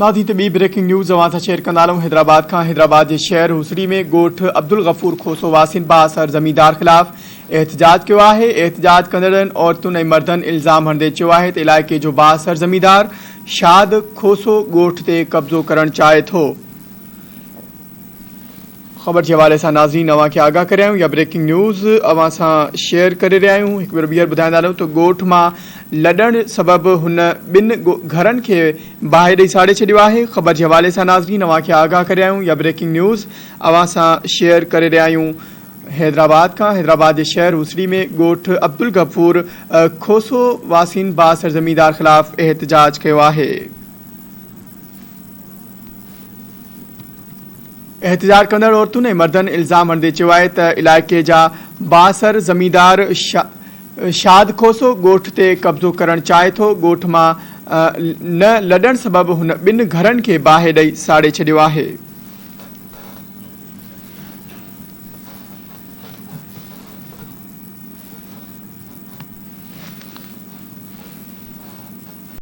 ناظرين ته ٻي بريڪنگ نيوز اوهان سان شيئر ڪندا هلون حيدرآباد کان حيدرآباد جي شهر هوسڙي ۾ ڳوٺ عبدالغفور کوسو واسين بااثر زميندار خلاف احتجاج ڪيو آهي احتجاج ڪندڙن عورتن ۽ مردن الزام هڻندي چيو آهي ته علائقي جو بااثر زميندار شاد کوسو ڳوٺ تي قبضو ڪرڻ چاهي ٿو. خبر جي حوالي سان ناظرين اوهان کي آگاهه ڪري آهيون يا بريڪنگ نيوز اوهان سان شيئر ڪري رهيا آهيون هڪ ڀيرو ٻيهر ٻڌائيندا هلون ته ڳوٺ مان لڏڻ سبب هن ٻن گهرن کي باهه ڏئي ساڙي ڇڏيو آهي خبر جي حوالي سان ناظرين اوهان کي آگاهه ڪري آهيون يا بريڪنگ نيوز اوهان سان شيئر ڪري رهيا آهيون حيدرآباد کان حيدرآباد جي شهر هوسڙي ۾ ڳوٺ عبدالغفور کوسو واسين بااثر زميندار خلاف احتجاج ڪيو آهي. احتجاج ڪندڙ عورتن ۽ مردن الزام هڻندي چيو آهي ته علائقي جا بااثر زميندار شاد کوسو ڳوٺ تي قبضو ڪرڻ چاهي ٿو، ڳوٺ مان نه لڏڻ سبب هن ٻن گهرن کي باهه ڏئي ساڙي ڇڏيو آهي.